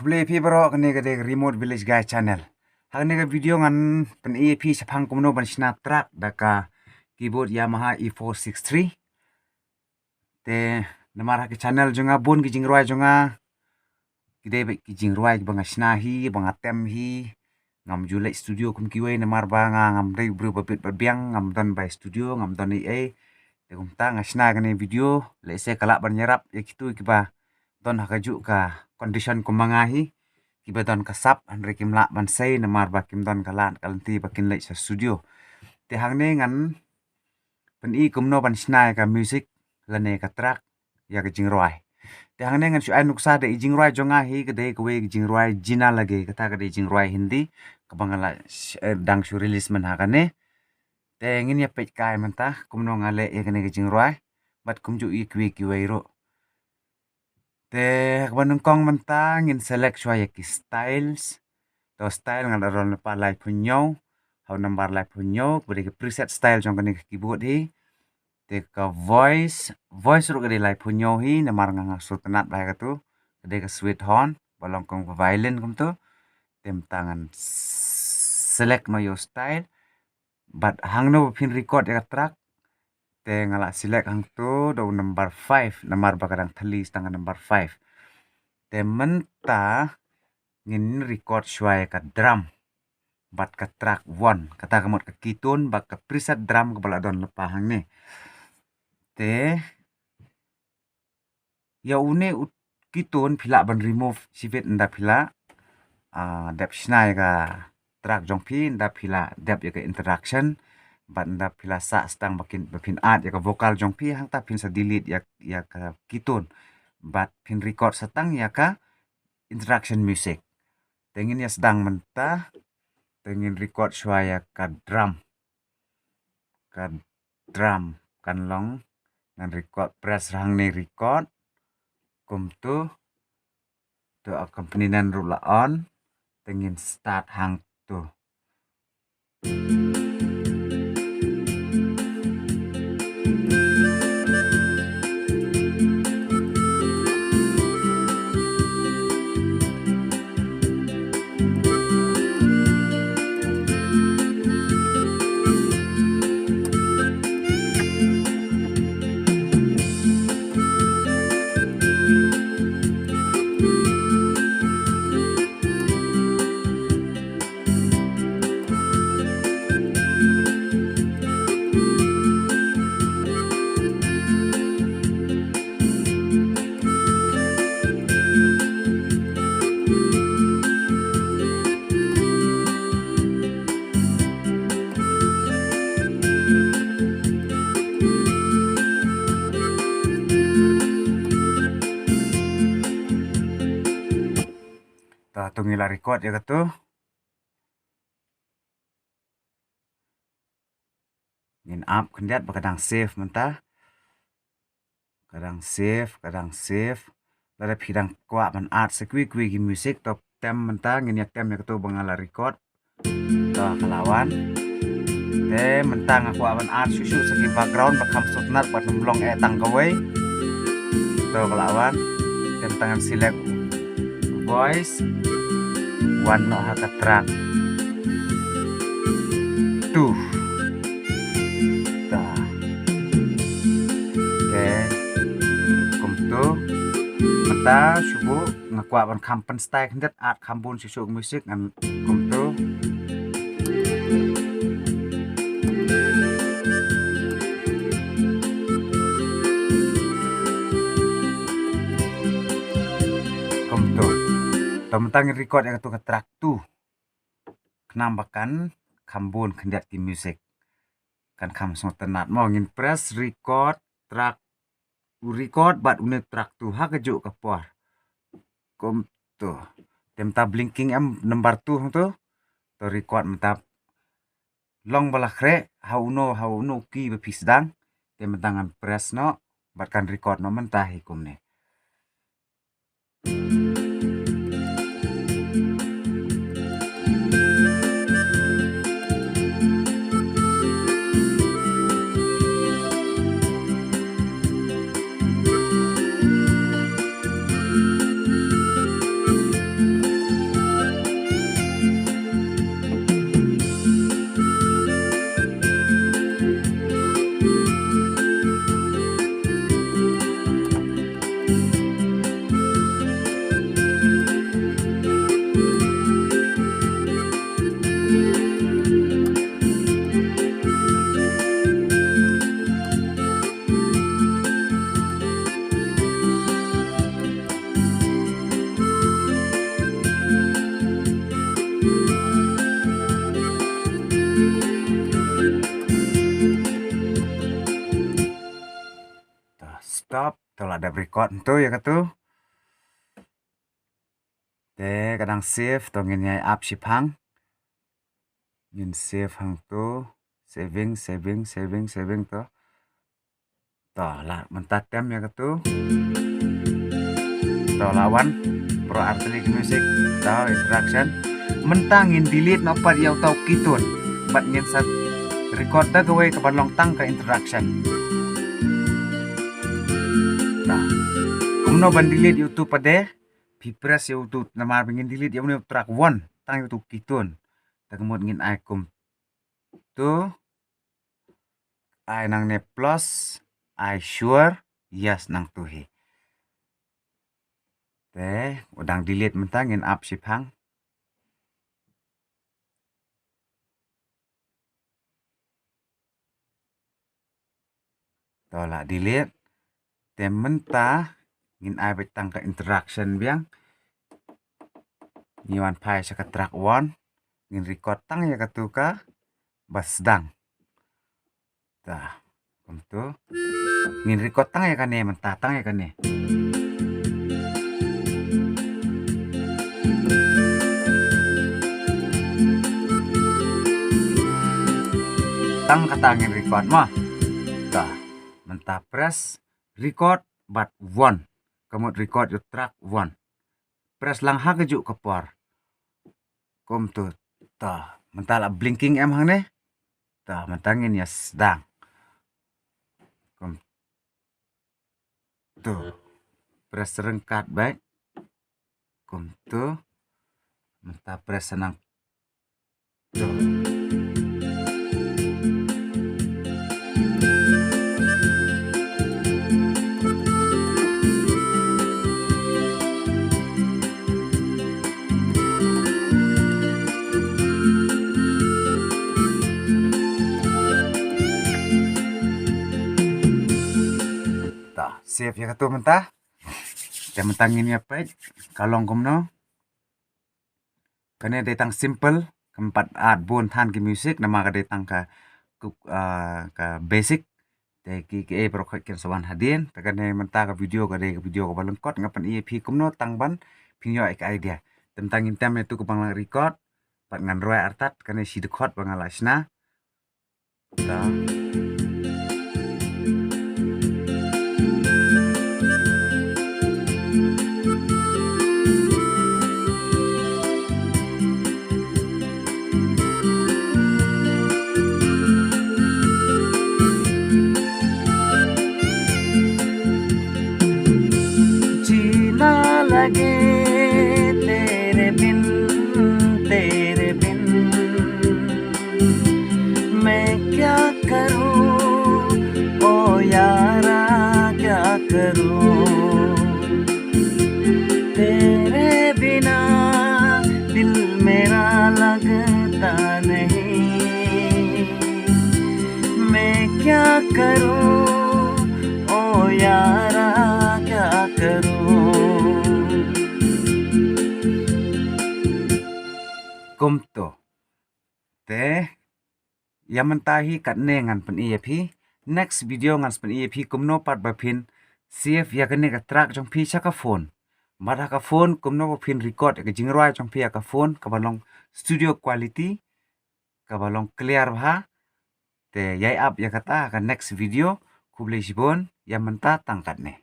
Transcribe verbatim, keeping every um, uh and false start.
Khublei phi baroh, kane ka dei ka Remote Village Guy Channel. Ha kane ka video ngan pyni ïa phi shaphang kumno ban shna track da ka keyboard Yamaha E four six three. Te namar ha ka channel jong nga bun ki jingrwai jong nga ki dei beit ki jingrwai kiba nga shna hi, ba nga tem hi. Ngam ju leit studio kum kiwei namar ba nga ngam dei u briew ba bit ba biang, ngam don bai studio, ngam don ei ei. Te kumta nga shna kane video, lehse ka lah ban ïarap ïa kito kiba don ha kajuh ka condition kum ma nga hi, kiba don ka sap hynrei kim lah ban sei namar ba kim don ka lad ka lynti ba kin leit sha studio. Te hangne ngan pyni kumno ban shna ïa ka music lane ka track ïa ka jingrwai. Te hangne ngan shu ai nuksa da i jingrwai jong nga hi, ka dei kawei ka jingrwai Jina Lage, kata ka dei jingrwai Hindi kaba nga la sh-, eh, dang shu release mynha kane. Te ngin ïa peit kai mynta kumno nga leh ïa kane ka jingrwai bad kumjuh ïa kiwei kiwei ruh. Te kaba nyngkong mynta ngin select shuwa ïa ki styles. To style nga la don lypa laiphew hynñiew, ha u nambar laiphew hynñiew, kaba dei ka preset style jong kane ka keyboard hi. Te ka voice, voice ruh ka dei laiphew hynñiew hi, namar nga nga sngewtynnat bha ïa katu, ka dei ka sweet horn, ba long kum ka violin kumtu. Te mynta ngan select noh ïa u style. Bad hangno ba phin record ïa ka track, te nga la select hangto da u number five, namar ba ka dang thylli tang ka number five. Te mynta ngin record shuwa ïa ka drum bad ka track one, kata ka mut ka key tone bad ka preset drum kaba la don lypa hangne. Te ïa une u key tone phi lah ban remove shibit ynda phi la, ah, dep shna ïa ka track jong phi, ynda phi la dep ïa ka introduction bad ynda phi la sah sa tang ba kin, ba phin add ïa ka vocal jong phi, hangta phin sa delete ïa, ïa ka key tone bad phin record sa tang ïa ka introduction music. Te ngin ïa sdang mynta, te ngin record shuwa ïa ka drum. Ka drum kan long, ngan record, press hangne record. Kumtu, to accompany nan ruh la on, te ngin start hangtu. Ta tu ngi la record ïa katu. Ngin ap khyndiat ba ka dang save mynta. Ka dang save, ka dang save. Lada phi dang kwah ban add sa kiwei kiwei ki music, to tem mynta, ngin ïa tem ïa katu ba nga la record. To ka la wan. Te mynta nga kwah ban add shuh shuh sa ki background ba kham sngewtynnat bad ym long eh tang kawei. To ka la wan. Te mynta ngan select voice. Wan noh ha ka track two. Ta. Te kumtu. Mynta shu buh, nga kwah ban kham pynstyle khyndiat, add kham bun shuh shuh music ngan kumtu. Kumtu. To mynta ngin record ïa katu ka track two. Khnang ba kan kham bun khyndiat ki music. Kan kham sngewtynnat mo. Ngin press record track, u record bad une track two ha kajuh ka por. Kumtu. Te mynta blinking em number two hangtu. To record mynta long ba la khreh ha uno, ha uno u key ba phi sdang. Te mynta ngan press noh bad kan record noh mynta hi kumne. To la dep record hangto ïa katu. Te ka dang save, to ngin ïai ap shiphang. Ngin save hangto, saving, saving, saving, saving to. To la mynta tem ïa katu. To la wan. Pro Artelic Music. To introduction. Mynta ngin delete noh pat ïa uto u keytone. Bad ngin sa record da kawei kaban long tang ka introduction. To. Kumno ban delete ïa uto pat de? Phi press ïa uto namar ba ngin delete ïa une u track one. Tang ïa uto u keytone. Te ka mut ngin ai kumto. Ai nangne plus, ai sure, yes nangto hi. Te, u dang delete mynta ngin ap shiphang. To la delete. Te mynta ngin ai beit tang ka introduction biang. Ngi wan phai sha ka track one. Ngin record tang ïa katu kaba sdang. Ta. Kumto. Ngin record tang ïa kane mynta, tang ïa kane. Tang kata ngin record mo. Ta. Mynta press record bad one. Ka mut record ïa u track one. Press lang ha kajuh ka por. Kumto. Ta. Mynta la blinking em hangne. Ta, mynta ngin ïa sdang. Kumto. Press ryngkat beit. Kumto. Mynta press nangto. Ta, save ïa katu mynta. Te mynta ngin ïa peit ka long kumno. Kane dei tang simple, kam pat art bun than ki music, namar ka dei tang ka, ka, ah, ka basic. Te ki, ki ei baroh khoit kin sa wan hadien. Te kane mynta ka video ka dei ka video kaba lyngkot, nga pyni ïa phi kumno tang ban phin ïoh ïa ka idea. Te mynta ngin tem ïa tu kaba nga la record, pat ngan rwai artat, kane shi dkhot ba nga la shna. Ta. जीना लगे तेरे बिन, तेरे बिन। मैं क्या करूं, ओ यारा, क्या करूं? तेरे बिना दिल मेरा लगता नहीं। मैं क्या करूं, ओ यारा, क्या करूं? Kumto. Te, ïa mynta hi katne ngan pyni ïa phi. Next video ngan pyni ïa phi kumno pat ba phin save ïa kane ka track jong phi sha ka phone. Bad ha ka phone kumno ba phin record ïa ka jingrwai jong phi ha ka phone kaba long studio quality, kaba long clear bha. Te ïai ap ïa kata ha ka next video. Khublei shibun, ïa mynta tang katne.